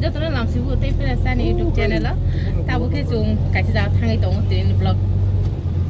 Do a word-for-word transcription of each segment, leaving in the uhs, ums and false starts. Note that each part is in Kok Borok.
Jotono lamsigo tei Prensa ni YouTube channel o. Tabuk khe chwng kaisa jaga thangwi tongo, tini vlog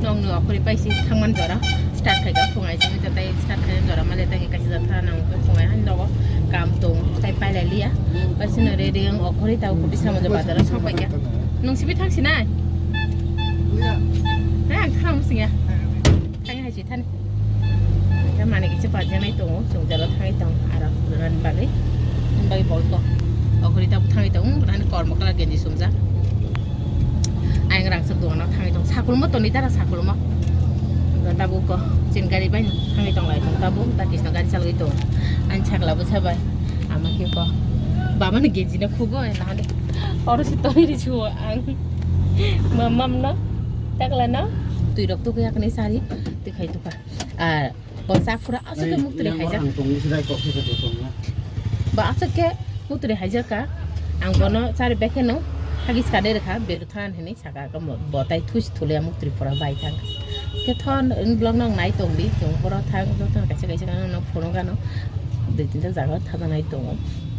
nokni okhorwi paisi thangmani jora start khaikha, phung aisingwi tei start khaina jora mali tei kaisa jaga thang nango, phung ai hani nogo kam tongo tei pailai liya. Paisino ready wng okhorwi tabuk khe Bisramganj bazar o sokpaikha. Nwng simi thang sinai? He, ang thang singya. Thangwi hai se thani. Khe manwi kisa bajaknai tongo, chwng jalo thangwi tong aro rwna bagwi. Bagwi bol kok. Okhorwi tabuk thangwi tong, rwna kormo kalar genji sumjak. Ayang rangchak dogano thangwi tong. Sakulmo toni dara sakulmo. Tabuk ko chin gari bai thangwi tong lai tong tabuk, ta kisno gari chalwi tong. Ani sakla bwsa bai. Ama khe ko. Baba ni genji no khugo nahani. Oro si tori ri chuo ang. Mamam no. Takla no. Twi rok tukya kani sari. Twi khai tukha. Ah, bo chapura aswk khe muktri haijak. Ba aswk khe muktri haijak ka. Ang bono chari bekhe no hagis kade rwkha, berthang hinwi saka, bo tai thusi thuli amuk Tripura bai thang. Khe thon wng blok no nai tong di, chwng boro thang, joto kaisa kaisa gana no phunuk gano. Dui tinta jaga thajaknai tongo.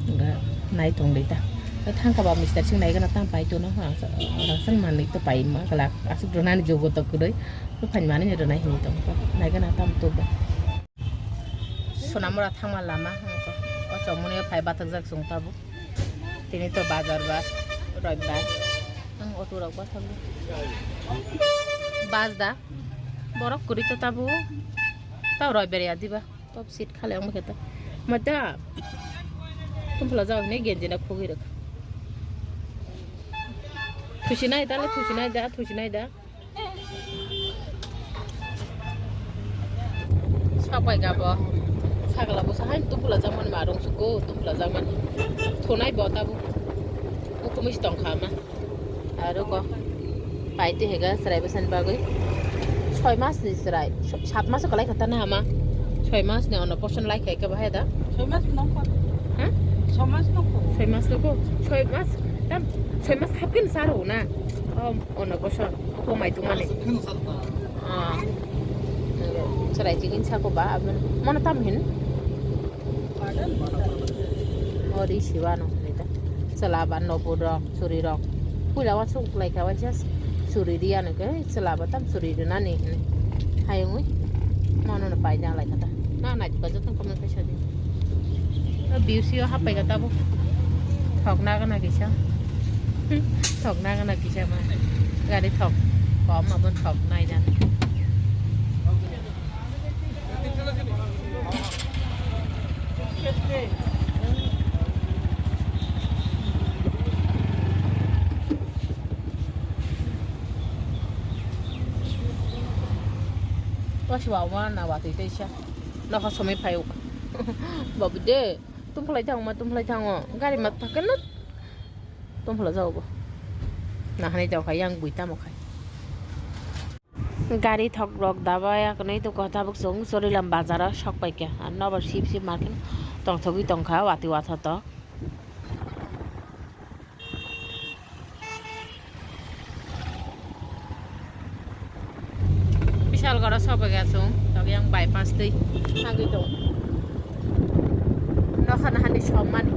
Wngkha nai tong di ta. Thang kha ba mister sing nai gana tam pai tono, rangsan manwi to pai ma glak. Aswk rwnani jogo to kwrwi. Buphaini manwi rwnai hinwi tongkha. Naigana tam tubo. Sonamura thangma lama wngkha. O chomoni phai bathakjak chwng tabuk. Tini to bazar bar, roibbar. Ang auto rok bathakgo. Bas da. Borok kwrwi to tabuk. Tao roibbar ya diba. Top seat khale ang khe ta. Mada. Tum phala jao hinwi genji na khogwi rwkha. Thusinai da le, thusinai da, thusinai da. Sapai ga bo. Sagala bo sahai tum phala jao mani marung sugo, tum phala jao mani. Thonai bo tabuk. Ukumui si tongkha ma. Aro ko. Paiti hega chwrai bwsani bagwi. Soi mas ni chwrai. Sat mas kwlai kha ta na hama. Soi mas ni ono poson lai khai ka bahai da. Soi mas nong ko. Ha? Soi mas nong ko. Soi mas nong ko. Soi mas. Tam soi mas hapkin saro na. Om ono poson. Ko mai tu mane. Ah. Chwrai chikin sa ko ba. Mana tam hin. Ori siwano hinwi ta. Chwla ba nobut rok, churi rok. Puila uansuk lai kha waisa churi riya no khe, chwla ba tam churi rwnani hinwi. Hayungwi mano no paina lai kha ta. Na nai kha joto comment khe sadi. O B C o hapai kha tabuk. Thok na gana kisa. Thok na gana kisa ma. Gari thok. Kom abo thok nai jan. Wasiwa wana watwi teisa nokha somwi phaio. Babu de, tumphulai thango ma, tumphulai thango. Gari ma thakeno tumphula jago bo. Nahani jago khai yang bui tamo khai. Gari thok rok daba ya kwnwi tongkha tabuk chwng Chorilam bazar o sok pai kha. Ar nobar sip sip market tongthogwi tongkha watwi wathotok. Bishalgarh o sok pai kha chwng, tokjang bypass twi thangwi tong. Nokha nahani sommani.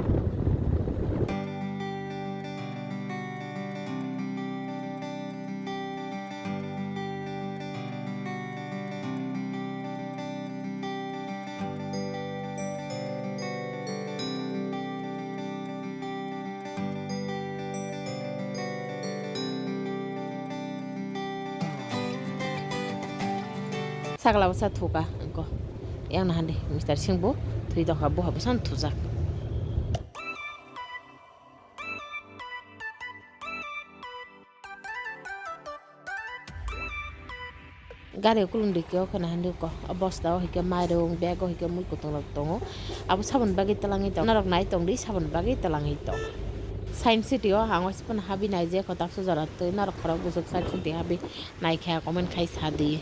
Sakla bwsa thuka wngkha. Yang nahandi Mister Singh bo thwi tongkha, buha bwsano thujak. Gari o kulun rikhe o khwna handi ko, o bosta o hikhe mairung, bag o hikhe mui kutung rok tongo. Abo saboni bagwi twlangwi tongo. Norok nai tongdi, saboni bagwi twlangwi tong. Science City o ang waisa phano habwi naijak, kotak sujara twi norok khorok bwswk Science City habwi naikha, comment khai sadi.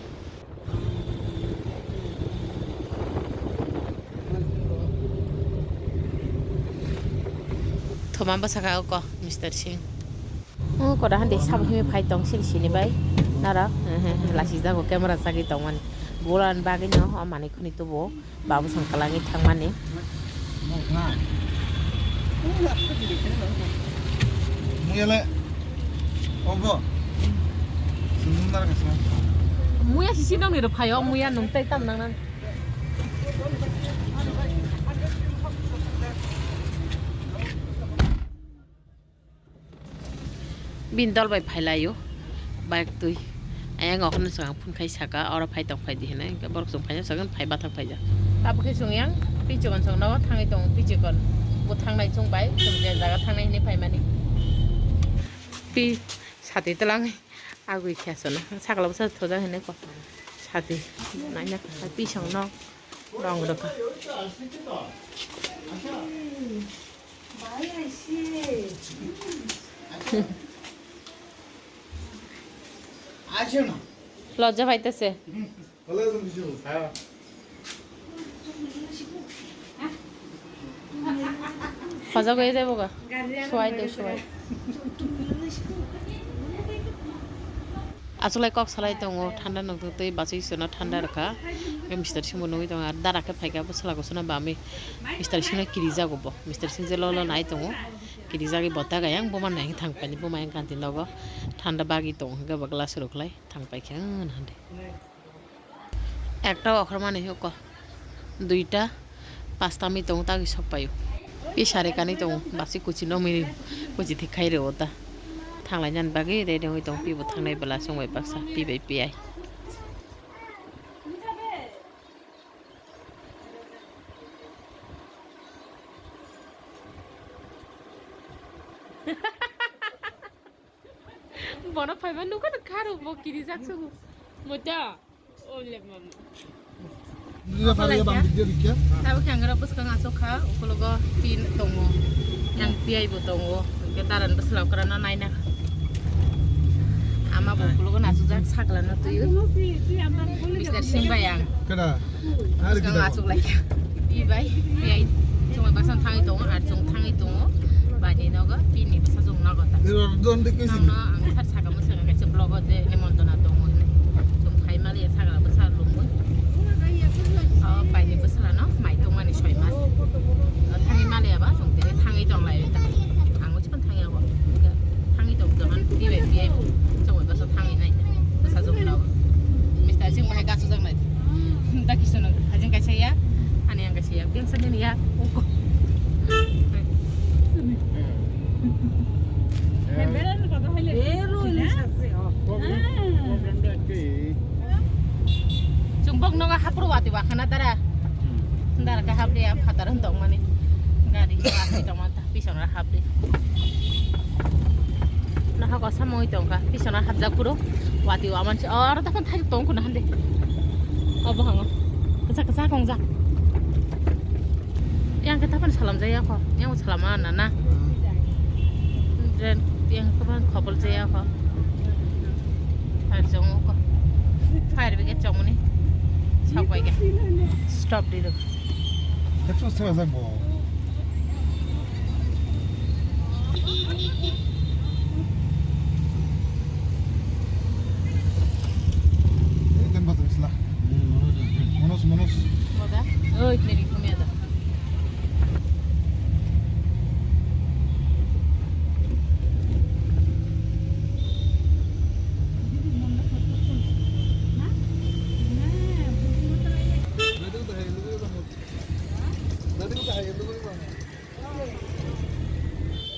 Thoma bwsakha o ko, Mister Singh. O koda hande sabo himwi phai tong sini sini bai. Nara, he, he, he, lasi jago camera sagwi tongmani. Bolan bagwi no o manwi khuni tubo. Babu sang kalangwi thangmani. Muya le. Obo. Sundar ka sa. Muya sisi dong ni ro phayo, muya nung tai tam nang nang. Bini dol bai phai laio, bike twi. Ayang okhorno swkang phone khai saka, "Oro phai tong phai di," hinwi. Hwnkhe borok chwng phaina swkang phai bathang phaijak. Abo khe chwng yang Pichikon chwng nogo thangwi tongo, Pichikon. Bo thangnai chwng bai, chwng je jaga thangnai hinwi phaimani. Pi sati twlang agwi khe aswkno. Sakla bwsa thojak hinwi ko. Sati naina pisong nok rong rwkha. Lojja paitase. Hojagwi teibo ga. Suwai de suwai. Asolai kok salai tongo, thanda nukduk tei bachwi seno thanda rwkha. Mister Singh bo nugwi tongo, aro dara khe phaikha, bwsla kusuno bami Mister Singh no kirijago bo. Mister Singh je lolo nai tongo, kirijagwi bota gayang buma nai thang paini, buma yang kanti nogo thanda bagwi tongo, hwnkhe bo glass rwkhlai thang paikha hwn hande. Ekta okhormani huko, duita, pasta mi tongo, tagwi sok paio. Pi sari kanwi tongo, basi kuchi nokmiri, kuchi thik khai rwo ta. Thanglai nani bagwi ready wngwi tongo, pi bo thangnai bwla chwng bai baksa, pi bai pi ai. Bono phaiba nukha, kharo bo kirijak sugo. Mocha. Ole mama. Tabuk khe ang oro bwskang achuk kha, ukologo tin tongo. Yang piyai bo tongo. Hwnkhe daran bwsla okrano naina. Ama bo ukologo nachukjak, sakla no twi. Mister Singh bai ang. Bwskang achuk lai kha. Pi bai, piyai. Chwng bai baksa thangwi tongo, ar chwng thangwi tongo. Bani nogo, pini bwsa chwng nogo ta. Nangno ang sar saka mwswk kaisa vlog o je nemontona tongo hinwi. Chwng phai maliya sagra bwsa lungwi. O paini bwsla no mai tongmani soi mas. O thangwi maliya ba chwng tini thangwi tong lai ta. Ang uchi pan thangya go. Thangwi tong tong an pi bai pi ai. Chwng bai bwsa thangwi nai. Bwsa chwng no. Mister Singh bahai gasu jang nai. Da kisu no. Hajing kaisa ya. Ani ang kaisa ya. Biang sa ni ya. Oko. Chwng bok nogo hapro wati wakhana dara. Dara khe hapri ya phatar hwn tongmani. Gari wati tongmani ta, pisongra hapri. Naha kosa mui tongkha, pisongra hapjak phuru. Wati waman se, oro takhon thajak tong kuno hande. Obo hango. Kisa kisa kongjak. Yang kita pun salam jaya ko. Yang salam ana na. Dren yang kita pun khobol jaya ko. Fire chongo ko. Fire brigade chongmani. Sok bai ke. Stop di do. Petrol sera jak bo. Ei, dan batu isla. Monos, monos. Moda? Oi, neri kumya da.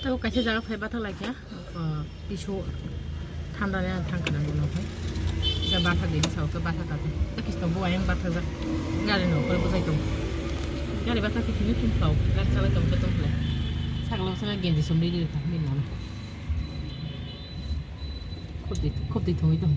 Tei kaisa jaga phai bathak lai kha, ah, pisu thanda ni thang khna bono phai. Ja bathak di sao khe bathak ka. Tei kisto bo ayang bathak jak. Gari no kore bujai tong. Gari bathak khe thini thum khao. Gari chalai tong khe tong khlai. Sagla sana genji somri di ta min mano. Khop di, khop di thongwi tong.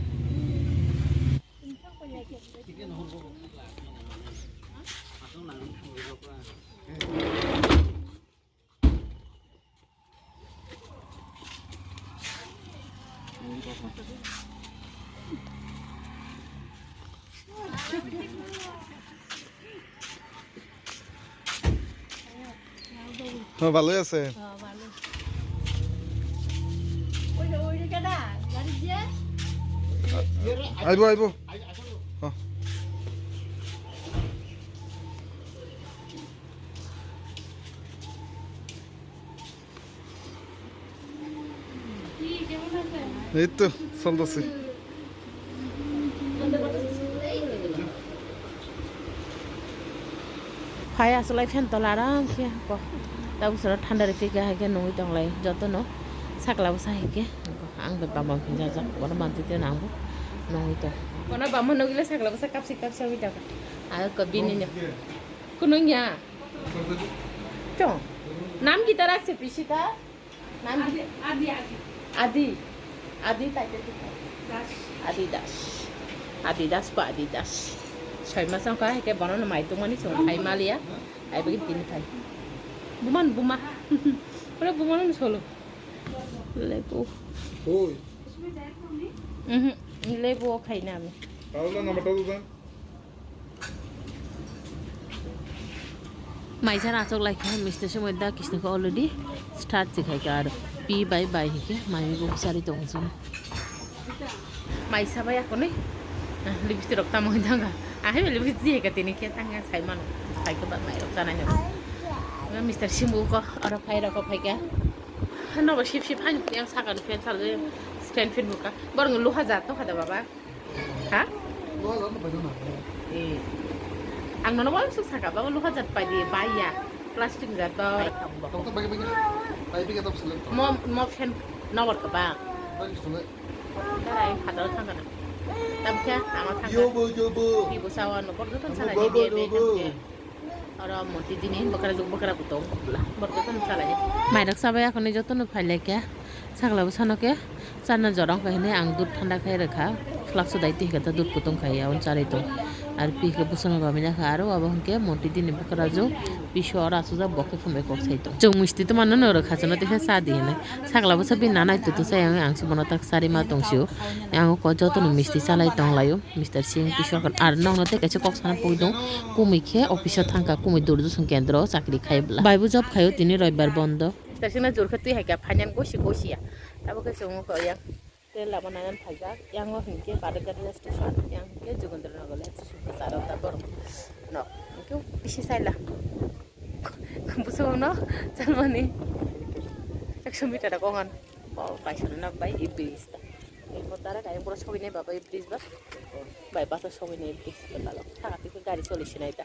হ্যাঁ, ভালোই আছে। হ্যাঁ, ভালো। ওই যে, ওই যে কেডা? গাড়ি দিয়ে? আইবো, আইবো। হ্যাঁ। এই তো চলতেছে। Phai asolai fan tola aram khe ko. Tabuk soro thanda ri phika hai khe nungwi tonglai jotono. Sakla bwsa hai khe ang bai bama phinjajak bono mantwi twi nangbo nungwi tong. Bono bama nugwile sakla bwsa kapsi kapsi wngwi tongkha. Aro ko bini no. Kunung ya. Chong. Nam kita rakse pisita. Nang Adi, Adi, Adi. Adi. Adi tai tai tai. Das. Adi Das. Adi Das pa Adi Das. Soi ma song ka ke bono no mai tong mani song khai malia. Ai bagi tin khai. Buman buma. Pura buman no solo. Lebu. Oi. Mhm. Lebu khai nami. Tahu lah nama tahu kan? Maisa rachok lai kha, mister Singh da kisna kha already start si khai kha, aro pi bai bai hi khe mai bo sari tong sung. Maisa bai akonoi, ah, lipstick rok tamo hoi thang kha. Ah, hai lipstick di hai kha tini khe thang kha sai mano. Sai kha ba mai rok chanai no. Mister Singh bo ko aro phai rok ko phai kha. Hano ba sip sip hai yang sakan fan sal stand fan buka. Borong luha jat to khada baba. Ha? Lo, lo, lo, lo, lo. Eh. Ang nono wal suk saka ba luha jat pai di baya. Plastic jat ba. Tong to bagi bagi. Pai bagi to select. Mo mo fan no work ba. Bagi select. Tarai hadal thang kana. Tam kya ama thang. Yo bo yo bo. Ibu sawa no kor joton sana di bo bo. Oro moti dini bwkra jok bwkra kutung bla. Borok jotono salai. Mairok sabai akhoni jotono phailai khe. Sakla bwsano khe charna jorong khe hinwi ang dud thanda khai rwkha. Flask o dai twi khe dud kutung khai ya, on charwi tong. Ar pi khe bwsano bamina kha aro abo hwnkhe moti dini bwkra jok piso oro aswk jak bo khe khumbai kok sai tong. Chwng misti tongmano no rwkha chwngno tei khe cha di hinwi. Sakla bwsa bini nanai tutu chai ang, ang se bono tak charwi ma tong sio. Ang o jotono misti chalai tong laio. Mister Singh Kishore ar nokno tei kaisa kok sana pogwi dong. Kumui khe office o thangkha, kumui Doordarshan kendro o chakri khai bwla. Bai bo job khaio tini roibar bondo. Mister Singh no jor khe twi hai khe phainani gosi gosi ya. Abo khe chwng wngkha yang. Tei lama nainan phaijak. Yang o hinkhe Badagari station, yang hinkhe Jogendra Nagar station. Charo ta borok nok. Hinkhe bisi saila. Bwswk no chalmani. Ekso meter kongan. Bo kaisa nak bai i bridge ta. Eko tara kaya pura sogwi nai baba i bridge ba. Bai basa sogwi nai i bridge ba lalo. Thaka twi gari choli sinai ta.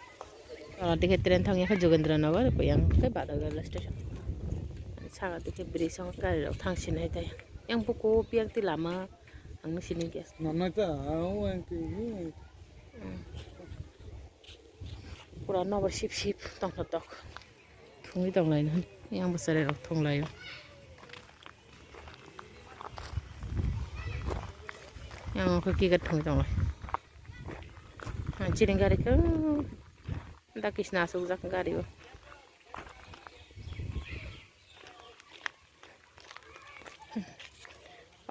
Oro dikhe train thang yakha Jogendra Nagar, yang khe Badagari station. Saka dikhe bridge o gari rok thang sinai ta. Yang buko piyak ti lama ang no sini khe. Nanai ta, au ang ti. Pura nobar sip sip tongthok tok. Thungwi tonglaino. Yang bwsarok thunglaio. Yang khe kiga thungwi tonglai. Chini gari khe da kisna asukjak gari o.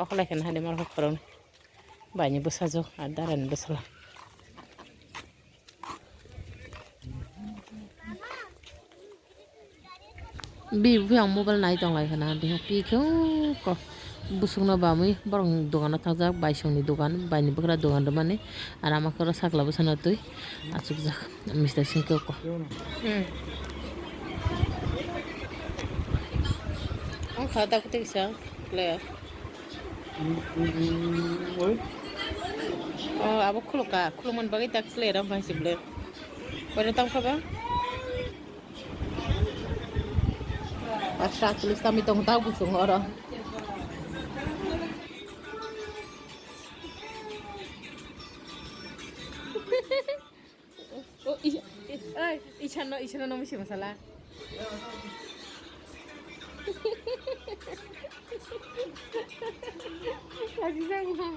Okholai khe nahani mar khoroknwi baini bwsajwk ar darani bwsala. Bi buphi ang mobile nai tong lai khana, biha pi khe ko busukno bamwi borok dogano thajak, baisongni dogan, baini bwkra dogan rwmani, ar ama khoro sakla bwsano twi achukjak. Mister Singh khe ko. Hmm. Ang kha ta kutui kisa le. Hmm, hmm, hmm, hmm, oi. Oh, abo khuluka, khulumani bagwi ta kle ram khai sible. Oi, tam kha ba? Asra tulis tami tong tau busung oro. Oh, i, i, ai, ichano, ichano no misi masala. Kasi sa mo.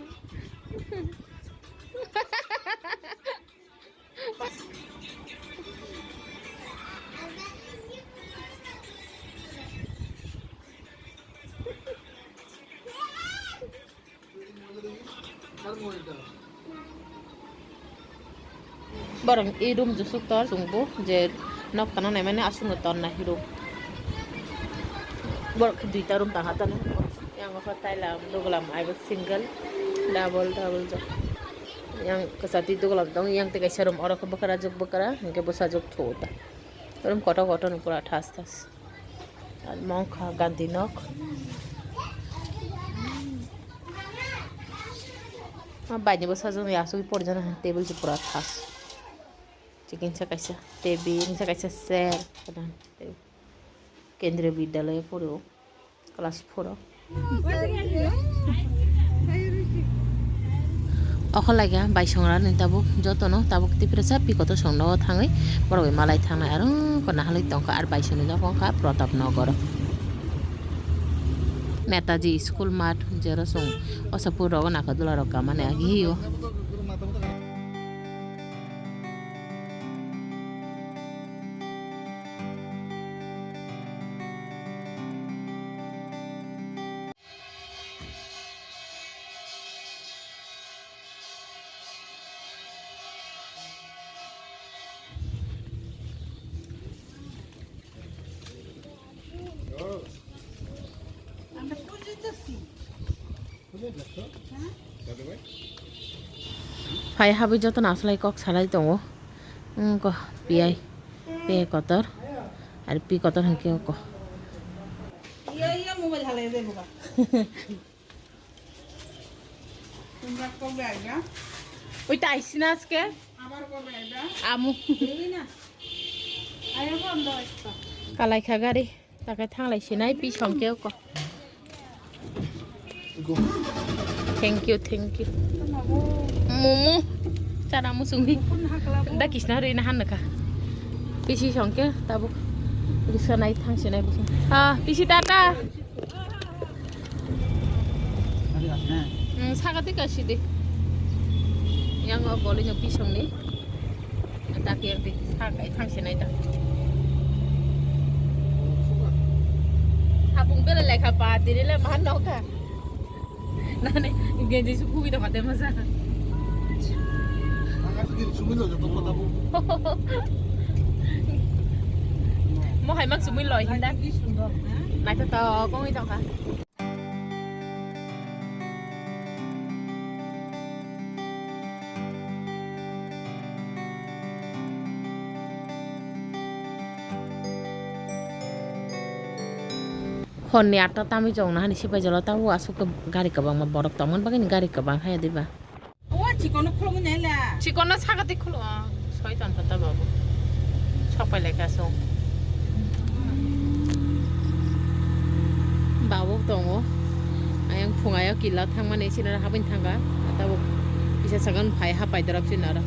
Borok i room jusuk tor chwngbo je nok tana naimani aswkno torna hi room. Borok khe duita room tangha tano. Yang khe taila dogalam aibo single, double, double jok. Yang kwchati dogalam tong, yang tei kaisa room oro khe bwkra jok bwkra, hinkhe bwsajwk thuo ta. Room kotor kotor no pura thas thas. Ar mokha Gandhi nok. Ma bai ni bwsajwk ni asugwi porijana table se pura thas. Chicken sa kaisa table, sa kaisa chair, tei Kendriya Vidyalaya poro. Class four o. Okho laiga bai songra ni tabuk jotono tabuk Tiprasa pi kotor songno thangwi borok bai malai thangnai arung kona halwi tongkha ar bai songni nok wngkha Pratap Nagar. Netaji school mat jero song osa puro nakha dula rok kamani agi hiyo. Phai habwi jotono aslai kok salai tongo. Wngkha piyai, piyai kotor, ar pi kotor hwnkhe oko. Iya, iya, mobile halai de boga. Ui, tai sina aske. Amu. Kalai kha gari. Takai thanglai sinai pi songke ko. Thank you, thank you. Momo. Chana musungwi. Da kisna rina han ka. Pisi songke tabuk. Risanai thang sinai busung. Ah, pisi tata. Hmm, sagati kasidi. Yang o boli no pisongni. Dak yang di sakai thang sinai ta. Hapung bela lekha pa tiri le man no ka. Nani genji su kubi to mate masa. Mo hai mak sumui loi hinda. Naitha to kongwi tongkha. Horni atta tamwi chwng nahani sipai jolo tabuk aswk gari kwbangma borok tongmani bagwi gari kwbang haya diba. O chikono khulumwi naila. Chikono sagati khulu, o, soitan pata babu. Sopai lai kaso. Babu tongo. Ayang phungayo kila thangmani sinara habin thanga. Tabuk kisa sagan phai hapai dorap sinara.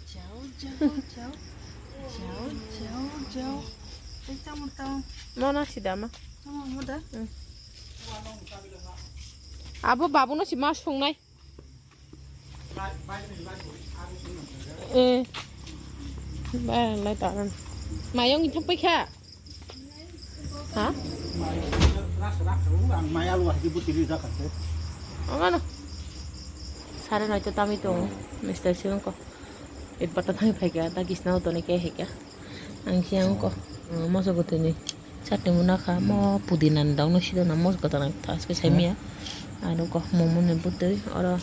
Chao, chao, chao. Chao, chao, chao. Tei tamo tamo. Mono sidama. Tamo mo da? Hmm. Abo babuno si ma songnai. Eh. Bai, bai, taran. Mayong ithok paikha. Ha? Ang maya lu hadi buti ri jakan te. Ang ano? Sare noito tami tongo, Mister Singko. Ipata thang phaikha, ta kisna utoni khe hekha. Ang khe ang ko, moso gotini. Chutney muna kha, mo pudina ni dok no sidona, moso gotana thas khe saimiya. Aro ko momo ni butui, oro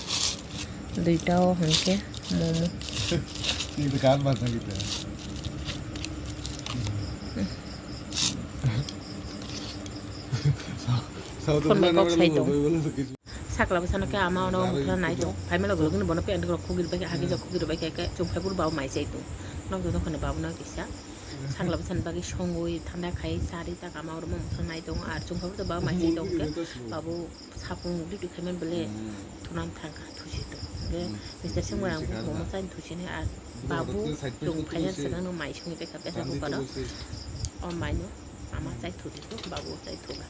duita o hwnkhe momo. Ni dukan banda gitu. Phone bai kok sai tong. Sakla bwsano khe ama ono muthra nai tong. Phaimalo gulugino bono pant rok khugir bai khe, hagi jok khugir bai khe, khe chwng phai phuru babo mai chai tong. Nok joto khone babo no kisa. Sakla bwsani bagwi songwi thanda khai chari tak ama oro muthra nai tong. Ar chwng phai phuru babo mai chai tong khe. Babo sapung duty khaiman bele thunan thangkha thusi tong. Khe Mister Singwai ang momo chai thusi nai ar babo chwng phai jak swkang no mai songwi bai kha besa buparo. O mai no ama chai thusi tong, babo chai thuga.